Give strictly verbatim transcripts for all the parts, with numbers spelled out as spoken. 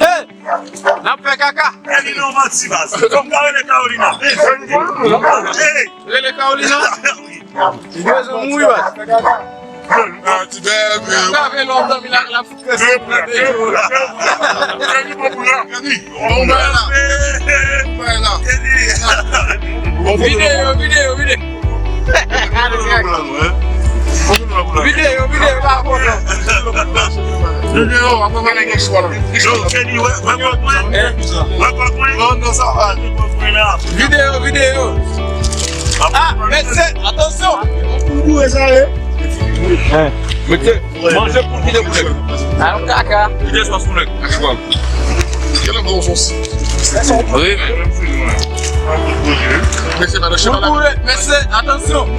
Hey! N ap fè kaka. Kenny non manti baz. Fò m ka rele Carolina. Hey! Rele Carolina. Li bezwen mouri baz. Ah, ti bèbè. Kaka vin lòm dòmi la, la. Bon, bay la. Bon, bay la. Bon, videyo, videyo, videyo. Videyo, videyo, pa pwoblèm. Videyo, apre mwen gen chwa. Yo, Kenny, wè, wè kòk mwen. Wè kòk mwen. Non, non, sa va. Videyo, videyo. Ah, mesye, atansyon. Pou boure sa ye. Mesye. Manje poul kite poulèt. Al kaka. Kite sòs poulèt. Kèlè bon sòs? Wi, men. Mesye, pa nan chèf la. Mesye, atansyon. N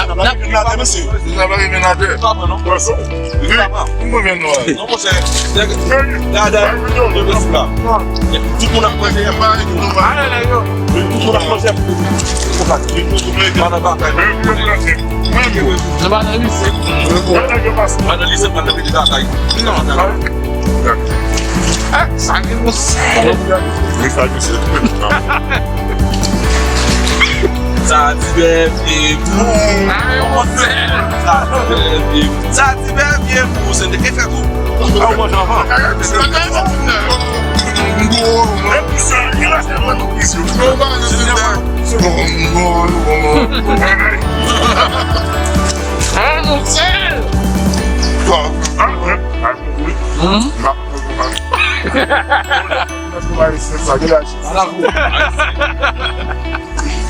ap, n ap, mesye. N ap rive nan tè. Pwason. Wi. Non, monchè. Gade, gade. Tout moun ap manje, y ap pale. Tout moun ap manje. Pa nan batay. Nan batay, wi. Pa nan lise, pa nan batay. Ah, sa gen yon sèl. Sa ti bèbè pou. Sa ti bèbè pou. Sa ti bèbè pou. Se te ke fè kou. Ou manje anvan.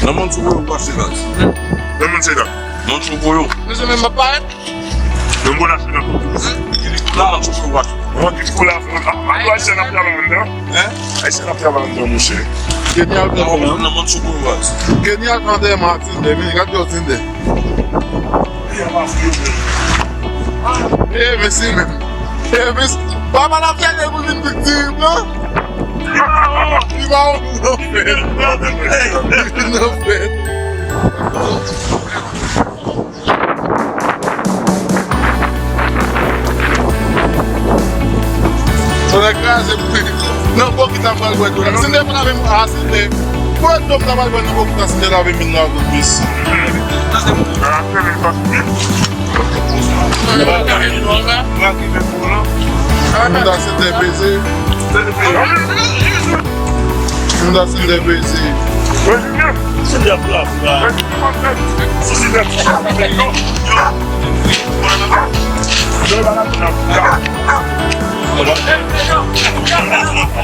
Nan mòn sou pou yo, ou achte gaz. Nan mòn se gaz. Mòn sou pou yo. Mesye, men m ap parèt. Menm bon achte nan tout. Nan mòn sou pou yo, ou achte. Mwen ki pou la, a, a, Ayisyen ap travay anndan. Hein? Ayisyen ap travay anndan, monchè. Kenny al pran kòb nan. Nan mòn sou pou yo, ou achte. Kenny al pran antèman ak Tinder, men gad yo Tinder. Eh, mesye, men. Eh, mesye. Papa n ap fète pou vin viktim, non? Li pa wont nan fèt. Li vin nan fèt. Sa nan kraze pou li. Nan bò ki ta pral bwè dlo la. Si n te pral avè m, a, si n te. Bwè dlo m ta pral bwè nan bò ki ta si n te lave men nan tout pis. Mwen ta se te beze. Mwen ta se te beze.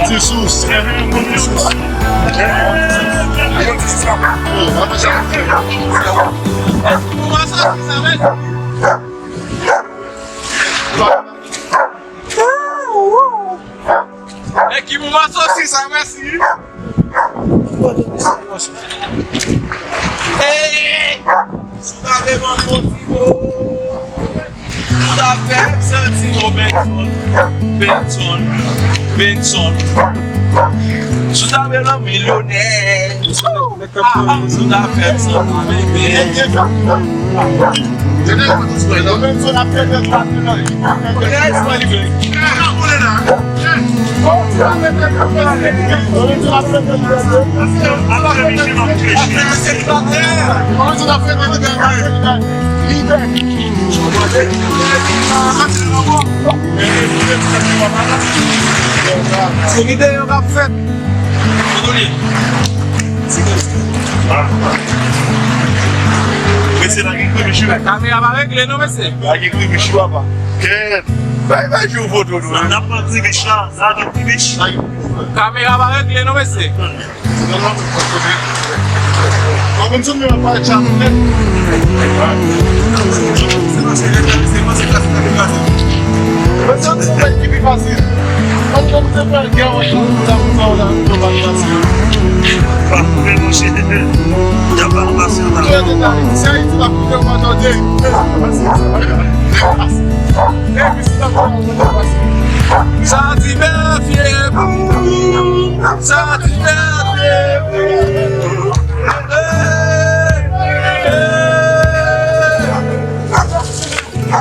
Ti sous. Ti sous. Ekip ou masosis a, mèsi. Hey! Si w ta vle ban m yon ti mo, si w ta fè m santi mo Benson, Benson, Benson. Si w ta vle nan milyonè. Se videyo k ap fèt. Mesye, la gen kribich, wi. Kamera pa regle, non, mesye. La gen kribich, wi, papa. Kèt. Bay, bay, jou foto, nou. N ap pran kribich la. La gen kribich. Kamera pa regle, non, mesye. Robinson, men pa tchat nèt. Men se yon ti bagay ki pi fasil. Ann, ann, se fè gè, ann, ann, ann, ann, ann, ann, ann, ann. Pa koupe, monchè. Y ap ranmase anba. Se Ayiti la, koupe, w pa tande. Sa ti bèl fye pou, sa ti bèl fye pou. Hey, hey, hey.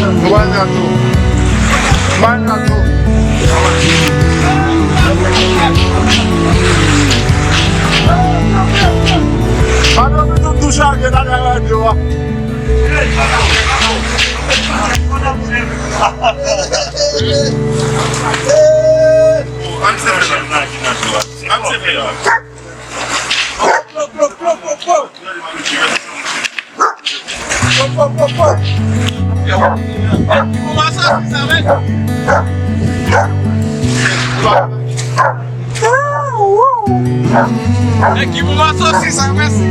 Nou bay radyo. Bay radyo. Radyo nou tout tou chaje la nan radyo a. Ann se fè la. Ann se fè la. Nèg ki pou maso si sa mèsi.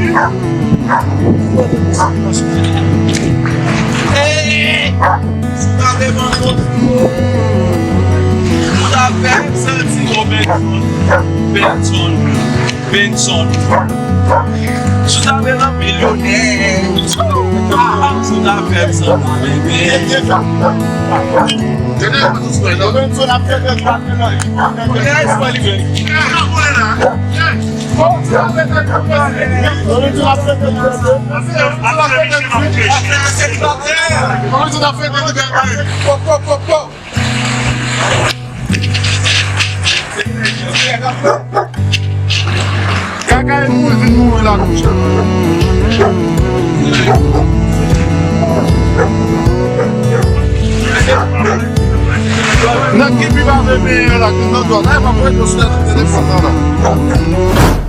Hey! Si w ta vle ban m yon ti mo, ou ta fè m santi Robinson, Benson, Benson. Si w ta vle nan milyonè, ah, si w ta fè m santi bebe. Benson ap fè tèt pa fè nan li. Kaka e mouri vin mouri la konsa. Nèg ki pi pa vle benyen la, ki nan dwat la, e pa pou ede w sou telefòn nan la.